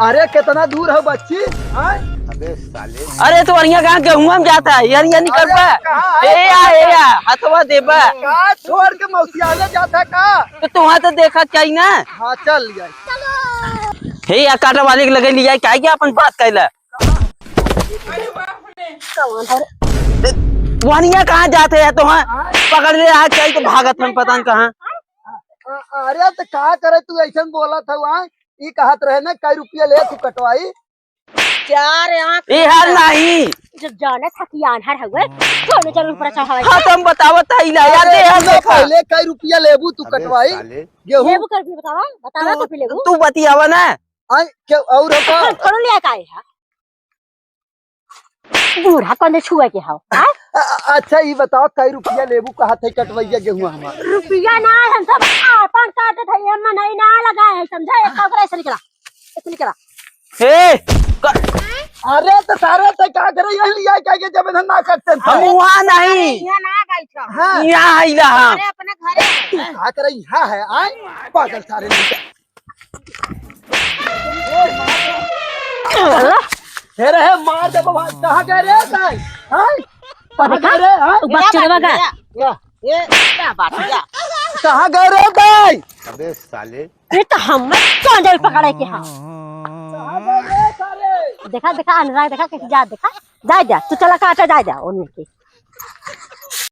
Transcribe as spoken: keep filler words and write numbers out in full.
अरे, कितना दूर है बच्ची? आय? अबे साले। अरे, तो बढ़िया कहाँ गेहुआ में जाता है यार, ये निकल अरे, पा। कहाँ है? ए या, ए या, हथवा देबा। का छोड़ के मौसियाले जाता का? तो तुहाँ तो देखा चाहिए ना। हाँ, चल लिया। हे या, काटा वाले के लगे लिया, क्या क्या अपन बात कैला? वनिया कहाँ जाते हैं तो, हाँ? पकड़ ले, आ क्या तो भागत हम पता न कहाँ। अ-, अरे, तो का करे तू ऐसन बोलत हउ, हाँ? ई कहत रहे ना, "कई रुपया ले तू कटवाई?" चार आँख ए हर नहीं। जब जाने था कि आन्हर हउए, कौनो जरूर पर चढ़ावे हाँ, के? तो हम बतावत है, इला याद अरे, है, याद सुनो, देखा। पहले कई रुपया लेबू तू अबे कटवाई? साले। गेहूं? लेबू कर भी बतावा, बतावा तू, तो फिर लेबू। तू बतियावा ना। आय, के, और हो का? थोड़ा ले आए का है? बूढ़ा कंधे छुए के हौ, हाँ? अ-, अ-, अच्छा, ई बताओ, कई रुपया लेबू कहत है कटवैया गेहुआ हमार? रुपया ना, हम सब आपन काटत है, ये मनई ना लगा है, समझा? एक काम करा, ऐसे निकला, ऐसे निकला। हे, क- अरे, तो सारे ते का करे, यही लिया क्या के जब इन्हें ना कटते थे? हम वहाँ नहीं। यहाँ ना बैठा। हाँ। यहाँ आइला हम। अरे, अपने घरे। तू का करे, यहाँ है, आय? पागल सारे निकल। हे रे, हे मार दे बाबा, कहाँ गए रे ताई? हाँ? कहाँ गए रे? हाँ? बच्चे बात बगा। है। क्या? ये क्या बात है? कहाँ गए रे ताई? अबे साले। ये तो हम कौन जाई पकड़े के हाँ। कहाँ गए रे सारे? देखा, देखा, अनुराग देखा, कैसे जा, देखा, जा, जा, तू चला काटा, जा, जा, उन्हीं के।